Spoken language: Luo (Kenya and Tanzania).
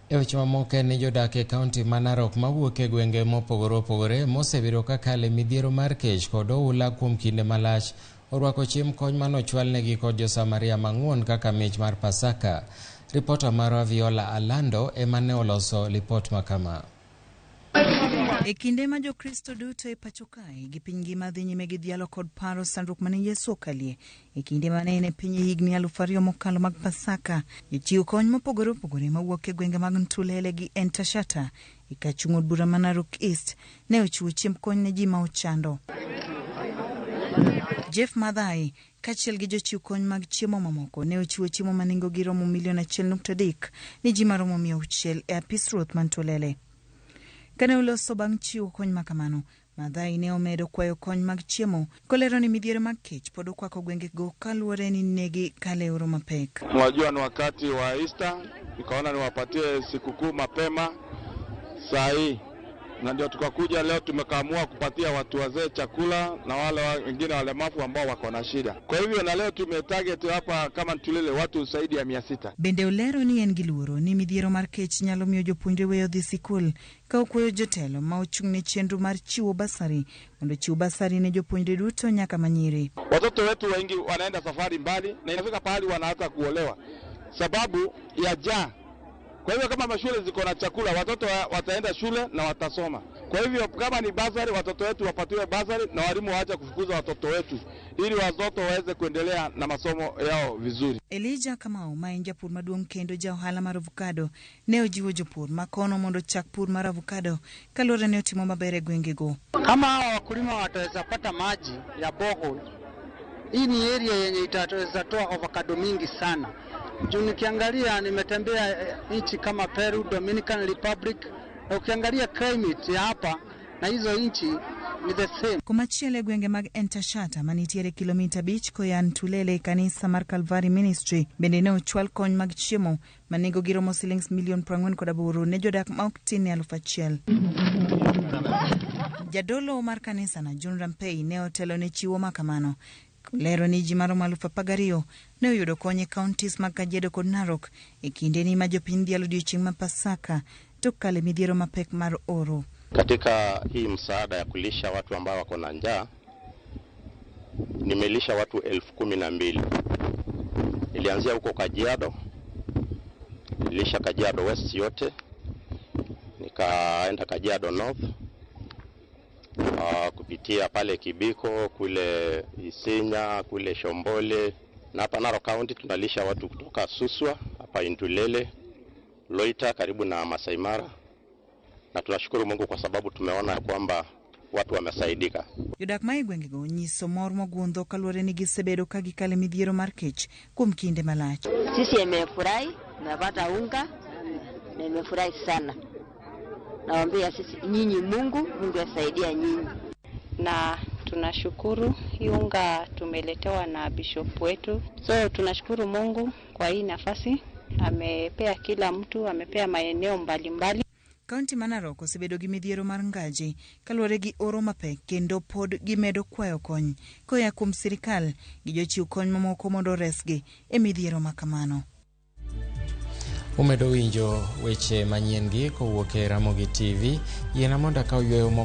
E weche mamoko en ni jodak e kaunti ma Narok mawuok e gwenge mopogore opogore mosebedo ka kalo e midhiero mar kech kod oula kuom kinde malach orwako chiemb kony manochwalnegi kod jo-Samaria mang'won kaka mich mar Pasaka. Ripota marwa Viola Alando ema ne oloso lipot ma kama. E kinde ma Jokristo duto e pacho kae gi piny ngima dhi nyime gi dhialo kod paro sandruok mane Yesu okalie e kinde mane en e piny e higni 2000 mokalo mag Pasaka, jochiw kony mopogore opogore mawuok e gwenge mag Ntulele gi Entashata e kachung' od bura ma Narok East ne ochiwo chiemb kony ne ji ma ochando. Jeff Madhai kaachiel gi jochiw kony mag chiemo mamoko ne ochiwo chiemo ma nengogi romo milion 1.3 ne ji maromo 600 e apis ruoth ma Ntulele. Kane oloso bang' chiwo kony ma kamano, Madhai ne omedo kwayo kony mag chiemo kolero ni midhiero mag kech pod okwako gwengego kaluwore ni negi kalo e oro mapek. Mwajua ni wakati wa Easter, nikaona niwapatie sikukuu mapema saa hii, na ndio tukakuja leo, tumekaamua kupatia watu wazee chakula na wale wengine walemavu ambao wako na shida. Kwa hivyo na leo tumetarget hapa kama Ntulele watu zaidi ya 600. Bende olero ni en gi luoro ni midhiero mar kech nyalo miyo jopuonjre weyo dhi sikul ka okwayo jotelo ma ochung' ne chenro mar chiwo basari mondo ochiw basari ne jopuonjre duto nyaka manyiri. Watoto wetu wengi wanaenda safari mbali na inafika pahali wanaanza kuolewa sababu ya njaa. Kwa hivyo kama mashule ziko na chakula, watoto wataenda shule na watasoma. Kwa hivyo kama ni basari, watoto wetu wapatiwe basari na walimu waache kufukuza watoto wetu ili watoto waweze kuendelea na masomo yao vizuri. Elijah Kamau ma en japur maduong' kendo ja ohala mar avocado ne ojiwo jopur ma kono mondo ochak pur mar avocado kaluwore ni otimo maber e gwengego. Kama hawa wakulima wataweza pata maji ya borehole, hii ni area yenye itaweza toa avocado mingi sana. Juu nikiangalia nimetembea nchi kama Peru, Dominican Republic, na ukiangalia climate ya hapa na hizo nchi ni the same. Komachielo e gwenge mag Entashata manitiere kilomita 5 koya Ntulele e kanisa mar Calvary Ministry bende ne ochwal kony mag chiemo ma nengogi romo silings milion 48 ne jodak ma ok tin ne 1000. Jadolo mar kanisano John Rampey ne otelo ne chiwo ma kamano. Lero ni ji maromo 12,000 ne oyudo kony e counties mag Kajiado kod Narok e kindeni ma jopiny dhialo odiochieng' ma Pasaka tok kalo e midhiero mapek mar oro. Katika hii msaada ya kulisha watu ambao wako na njaa, nimelisha watu 12,000. Nilianzia huko Kajiado, nilisha Kajiado West yote, nikaenda Kajiado North, kupitia pale Kibiko, kule Isinya, kule Shombole, na hapa Narok County tunalisha watu kutoka Suswa, hapa Intulele, Loita karibu na Masai Mara. Na tunashukuru Mungu kwa sababu tumeona kwamba watu wamesaidika. Jodak ma e gwengego onyiso mor mogundho kaluwore ni gisebedo ka gikalo e midhiero mar kech kuom kinde malach. Sisi imefurahi, nimepata unga na imefurahi sana. Nawaambia sisi nyinyi Mungu, Mungu asaidia nyinyi. Na tunashukuru hii unga tumeletewa na bishop wetu. So tunashukuru Mungu kwa hii nafasi. Amepea kila mtu, amepea maeneo mbalimbali. Kaunti ma Narok osebedo gi midhiero mar ngaji kaluwore gi oro mapek kendo pod gimedo kwayo kony koa kuom sirikal gi jochiw kony mamoko mondo oresgi e midhiero ma kamano. Umedo winjo weche manyien gi kowuok e Ramogi TV. Yiena mondo akaw yueyo moko.